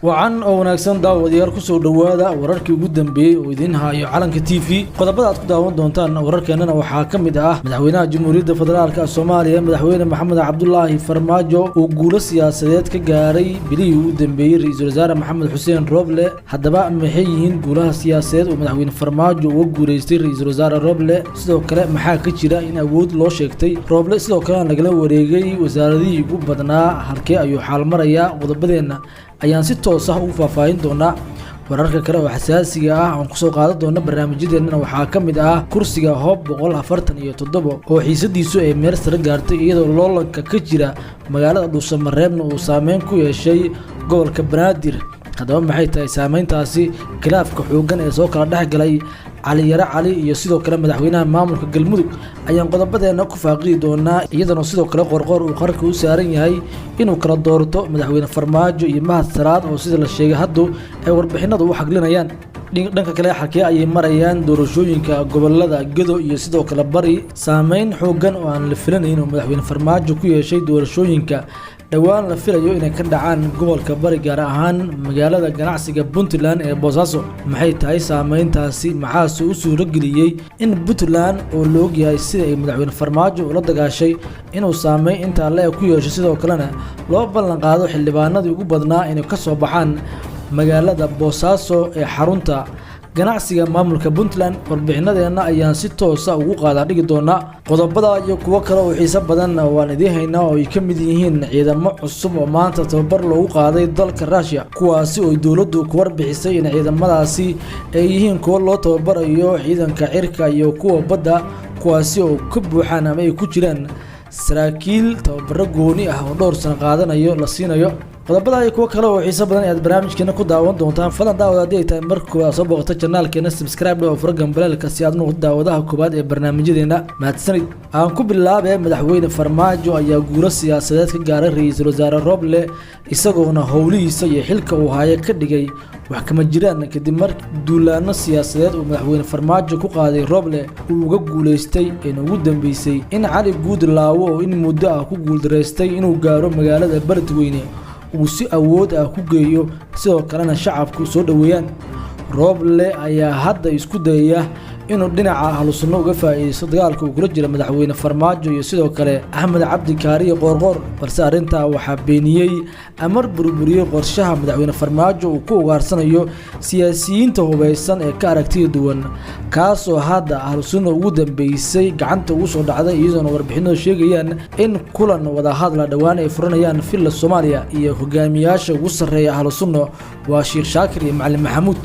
Wacan oo wanaagsan daawadayaal, kusoo dhowaada wararkii ugu dambeeyey oo idiin haayo Calanka TV. Qodobada aad ku daawan doontaan wararkeennana waxaa ka mid ah Madaxweynaha Jamhuuriyadda Federaalka Soomaaliya, Madaxweyne Maxamed Cabdulaahi Farmaajo, uu guulo siyaasadeed ka gaaray bilihii ugu dambeeyey Ra-iisul Wasaare Maxamed Xuseen Roble. Haddaba maxay yihiin guulaha siyaasadeed uu Madaxweyne Farmaajo uga guuleystay Ra-iisul Wasaare Roble? Sidoo kale, maxaa ka jira in awood loo sheegtay Roble, sidoo kalena lagala wareegay wasaaradihii ugu badnaa? Halkee ayuu xaal marayaa? Qodobadeenna ayaan si toos ah ugu faahfaahin doonaa. Wararka kale oo xasaasiga ah aan kusoo qaadan doona barnaamijyadeennana waxaa ka mid ah kursiga Hoob 147 oo xiisadiisu ay meel sare gaartay, iyadoo loolanka ka jira magaalada Dhuusamareebna uu saameyn ku yeeshay gobolka Banaadir. Haddaba maxay tahay saameyntaasi? Khilaafka xooggan ee soo kala dhex galay Caliyare Cali iyo sidoo kale madaxweynaha maamulka Galmudug ayaan qodobadeenna ku faaqidi doonaa, iyadana sidoo kale Qorqoor uu qarka u saaran yahay inuu kala doorto Madaxweyne Farmaajo iyo Mahad Salaad, oo sida la sheegay haddu ay warbixinadu u xaglinayaan. Dhanka kale, xalkee ayay marayaan doorashooyinka gobolada Gedo iyo sidoo kale Bari? Saameyn xooggan oo aan la filanayn oo Madaxweyne Farmaajo ku yeeshay doorashooyinka dhowaan la filayo inay ka dhacaan gobolka Bari, gaar ahaan magaalada ganacsiga Puntland ee Boosaaso, maxay tahay saameyntaasi? Maxaase u suurageliyey in Puntland, oo la ogyahay sida ay Madaxweyne Farmaajo ula dagaashay, inuu saameyn intaa le ku yeesho, sidoo kalena loo ballan qaado xildhibaanadii ugu badnaa inay ka soo baxaan magaalada Boosaaso ee xarunta ganacsiga maamulka Puntland? Warbixinadeenna ayaan si toosa ugu qaadaa dhigi doonaa. Qodobada iyo kuwo kale oo xiiso badan waan idiin haynaa, oo ay ka mid yihiin ciidamo cusub oo maanta tababar loogu qaaday dalka Ruushia, kuwaasi oo dowladdu ku warbixisay in ciidamadaasi ay yihiin kuwo loo tababarayo ciidanka cirka iyo kuwa badda, kuwaasi oo ka buuxaan ama ay ku jiraan saraakiil tababaro gooni ah oo dhowr sano qaadanayo la siinayo. Qodobada iyo kuwo kale oo xiiso badan ayaad barnaamijkeena ku daawan doontaan. Fadlan daawad, haddii ay tahay marka koowaad soo booqato channelkeena, subscribe oo furo gambaleelka si aad noqoto daawadaha koowaad ee barnaamijyadeena. Mahadsanid. Aan ku bilaabe, Madaxweyne Farmaajo ayaa guulo siyaasadeed ka gaaray Ra-iisul Wasaare Roble, isagoona howlihiisa iyo xilka uu haayo ka dhigay wax kama jiraan, kadib mar duulaano siyaasadeed uu Madaxweyne Farmaajo ku qaaday Roble uu uga guuleystay, eena ugu dambeysay in Cali Guudlaawo, oo in muddo ah ku guuldaraystay inuu gaaro magaalada Beledweyne, uu si awood ah ku geeyo, sidoo kalena shacabku soo dhoweeyaan. Rooble ayaa hadda isku dayaya inuu dhinaca Ahlu Sunno uga faa'iideysto dagaalka uu kula jira Madaxweyne Farmaajo iyo sidoo kale Axmed Cabdi Kaariye Qoorqoor, balse arrintaa waxaa beeniyey amar burburiyey qorshaha Madaxweyne Farmaajo uu ku ugaarsanayo siyaasiyiinta hubeysan ee ka aragtida duwan, kaasoo hadda Ahlu Sunna ugu dambeysay gacanta ugu soo dhacday, iyadoona warbixinadu sheegayaan in kulan wadahadla dhowaan ay furanayaan Villa Soomaaliya iyo hogaamiyaasha ugu sarreeya Ahlu Sunna, waa Sheekh Shaakir iyo Macalin Maxamuud.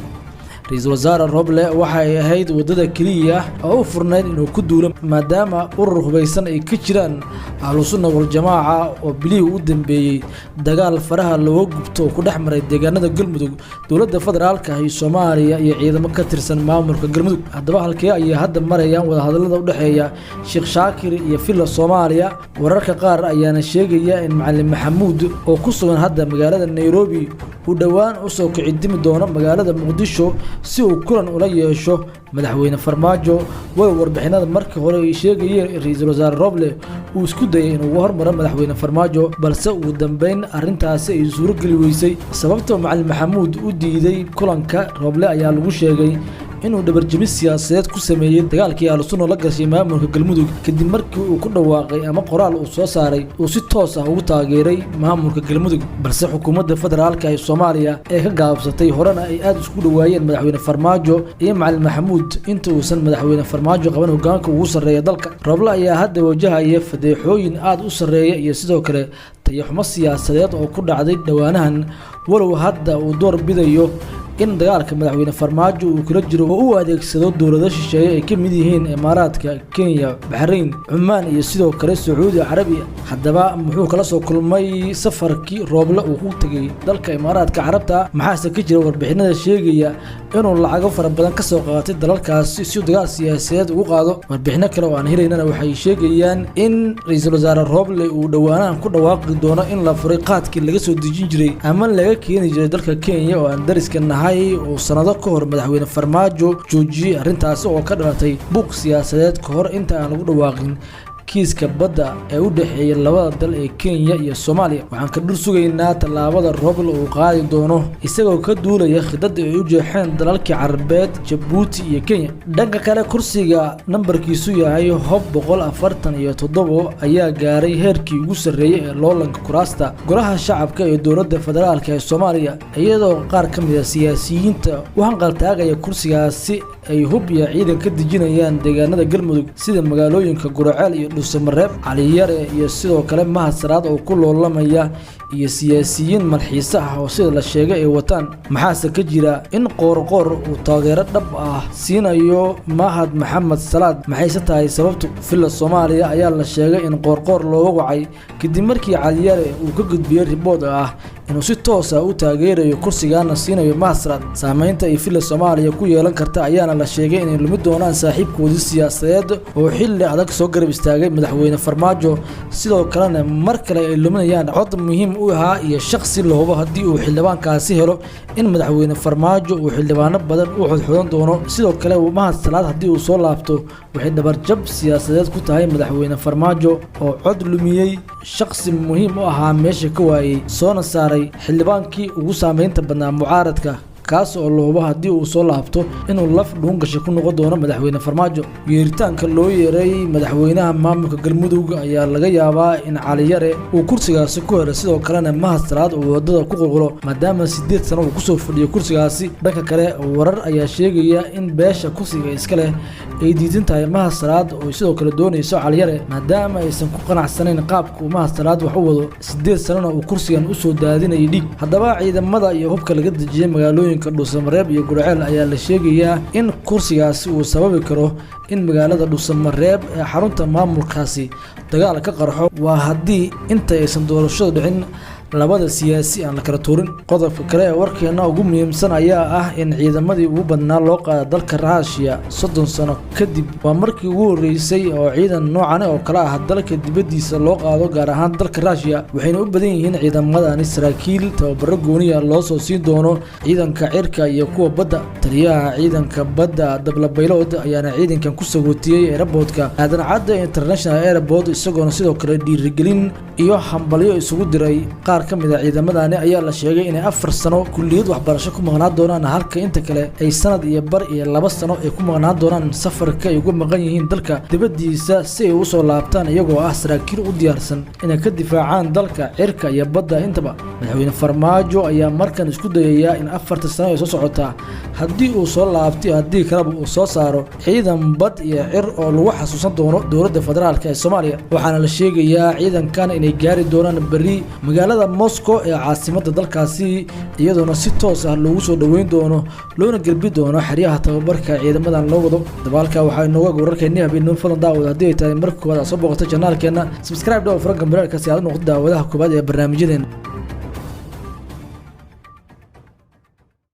Ra-iisul Wasaare Roble waxa ay ahayd waddada keliya oo u furnayd inuu ku duulo, maadaama urur hubaysan ay ka jiraan Ahlu Sunna Waljamaaca, oo bilihii u dambeeyey dagaal faraha looga gubto oo ku dhex maray deegaanada Galmudug, dowladda federaalka ah iyo Soomaaliya iyo ciidamo ka tirsan maamulka Galmudug. Haddaba halkee ayay hadda marayaan wadahadallada udhexeeya Sheekh Shaakir iyo Villa Soomaaliya? Wararka qaar ayaana sheegaya in Macalin Maxamuud, oo ku sugan hadda magaalada Nairobi, uu dhowaan usoo kicidimi doono magaalada Muqdisho si uu kulan ula yeesho Madaxweyne Farmaajo. Way warbixinada markii hore ay sheegayeen in Ra-iisul Wasaare Roble uu isku dayay inuu uga hormaro Madaxweyne Farmaajo, balse ugu dambeyn arrintaasi ay suurogeli weysay. Sababta Macalin Maxamuud u diiday kulanka Roble ayaa lagu sheegay inuu dhabarjebin siyaasadeed ku sameeyey dagaalkii Ahlusunna la gashay maamulka Galmudug, kadib markii uu ku dhawaaqay ama qoraal uu soo saaray uu si toos ah ugu taageeray maamulka Galmudug, balse xukuumadda federaalka ee Soomaaliya ee ka gaabsatay. Horena ay aada isku dhawaayeen Madaxweyne Farmaajo iyo Macalin Maxamuud inta uusan Madaxweyne Farmaajo qaban hogaanka ugu sarreeya dalka. Roble ayaa hadda wajahaya fadeexooyin aada u sarreeya iyo sidoo kale tayaxumo siyaasadeed oo ku dhacday dhowaanahan, walow hadda uu door bidayo in dagaalka Madaxweyne Farmaajo uu kula jiro oo u adeegsado dowlado shisheeye ay ka mid yihiin Imaaraadka, Kenya, Baxrayn, Cumaan iyo sidoo kale Sacuudi Carabiya. Haddaba muxuu kala soo kulmay safarkii Rooble uu ku tegey dalka Imaaraadka Carabta? Maxaase ka jira warbixinada sheegaya inuu lacago fara badan ka soo qaatay dalalkaasi si dagaal siyaasadeed ugu qaado? Warbixino kale oo aan helaynana waxay sheegayaan in Ra-iisul Wasaare Rooble uu dhowaanahan ku dhawaaqi doono in la furay qaadkii laga soo dejin jiray ama laga keeni jiray dalka Kenya, oo aan dariska nahay, oo sanado ka hor Madaxweyne Farmaajo joojiyey arrintaasi oo ka dhalatay buuq siyaasadeed, ka hor inta aan lagu dhawaaqin. Kiiska badda ee u dhexeeya labada dal ee Kenya iyo Soomaaliya. Waxaan ka dhur sugaynaa tallaabada Roble uu qaadi doono, isagoo ka duulaya khidada ay u jeexeen dalalkii Carabeed, Jabuuti iyo Kenya. Dhanka kale, kursiga nambarkiisu yahay Hob 147 ayaa gaaray heerkii ugu sarreeyey ee loolanka kuraasta Golaha Shacabka ee Dowladda Federaalka ee Soomaaliya, iyadoo qaar ka mid ah siyaasiyiinta u hanqaltaagaya kursigaasi ay hub iyo ciidan ka dejinayaan deegaanada Galmudug, sida magaalooyinka Guraceel iyo Dhuusamareeb. Caliyare iyo sidoo kale Mahad Salaad oo ku loolamaya iyo siyaasiyiin malxiise ah oo sida la sheegay ay wataan. Maxaase ka jira in Qoorqoor uu taageero dhab ah siinayo Mahad Maxamed Salaad? Maxayse tahay sababtu? Villa Soomaaliya ayaa la sheegay in Qoorqoor looga wacay kadib markii Caliyare uu ka gudbiyey report ah inuu si toos ah u taageerayo kursigaana siinayo Mahad Salaad. Saameynta ay Villa Soomaaliya ku yeelan karta ayaana la sheegay inay lumi doonaan saaxiibkoodii siyaasadeed oo xilli adag soo garab istaagay Madaxweyne Farmaajo, sidoo kalena mar kale ay luminayaan cod muhiim u ahaa iyo shakhsi la hubo haddii uu xildhibaankaasi helo in Madaxweyne Farmaajo uu xildhibaano badan u xodxodan doono. Sidoo kale, Mahad Salaad haddii uu soo laabto waxay dhabarjab siyaasadeed ku tahay Madaxweyne Farmaajo oo cod lumiyey, shakhsi muhiim u ahaa meesha ka waayey, soona saaray xildhibaankii ugu saameynta badnaa mucaaradka, kaas oo la hubo haddii uu soo laabto inuu laf dhuungasha ku noqon doono Madaxweyne Farmaajo. Yeeritaanka loo yeeray madaxweynaha maamulka Galmudug ayaa laga yaabaa in Caliyare uu kursigaasi ku helo, sidoo kalena Mahad Salaad uu wadada ku qulqulo, maadaama 8 sano uu kusoo fadhiyo kursigaasi. Dhanka kale, warar ayaa sheegaya in beesha kursiga iska leh ay diidan tahay Mahad Salaad oo sidoo kale doonayso Caliyare, maadaama aysan ku qanacsanayn qaabka uu Mahad Salaad wax u wado, 8 sanona uu kursigan usoo daadinayay dhiig. Haddaba, ciidamada iyo hubka laga dejiyey magaalooyinka Dhuusamareeb iyo Gurceel ayaa la sheegayaa in kursigaasi uu sababi karo in magaalada Dhuusamareeb ee xarunta maamulkaasi dagaal ka qarxo, waa haddii inta aysan doorashadu dhicin labada siyaasi aan la kala tuurin. Qodobka kale ee warkeena ugu muhiimsan ayaa ah in ciidamadii ugu badnaa loo qaada dalka Raashiya 30 sano kadib. Waa markii ugu horreysay oo ciidan noocan oo kale ah dalka dibaddiisa loo qaado, gaar ahaan dalka Raashiya. Waxayna u badan yihiin ciidamadani saraakiil tababaro gooniya loo soo siin doono ciidanka cirka iyo kuwa badda. Taliyaha ciidanka badda Dablabaylood ayaana ciidankan ku sagootiyey airportka Aadan Cadde International Airport, isagoona sidoo kale dhiirigelin iyo hambalyo isugu diray. Qaar ka mid ah ciidamadani ayaa la sheegay inay 4 sano kulliyad waxbarasho ku maqnaan doonaan, halka inta kale ay sanad iyo bar iyo 2 sano ay ku maqnaan doonaan safarka ay uga maqan yihiin dalka dibaddiisa, si ay usoo laabtaan iyagoo ah saraakiil u diyaarsan inay ka difaacaan dalka cirka iyo badda intaba. Madaxweyne Farmaajo ayaa markan isku dayayaa in 4ta sano ay soo socotaa, haddii uu soo laabtay haddii kaleba, uu soo saaro ciidan bad iyo cir oo lagu xasuusan doono Dowladda Federaalka ee Soomaaliya. Waxaana la sheegayaa ciidankan inay gaari doonaan berri magaalada Moscow ee caasimadda dalkaasi, iyadoona si toos ah loogu soo dhoweyn doono loona gelbi doono xeryaha tababarka ciidamadan loo wado. Dabaalka waxaa inooga wararkeennii habeenimo. Fadlan daawad, haddii ay tahay marka koowaad aad soo booqato channelkeena, subscribe dhow, fura gambareerka si aad u noqoto daawadaha koowaad ee barnaamijyadeena.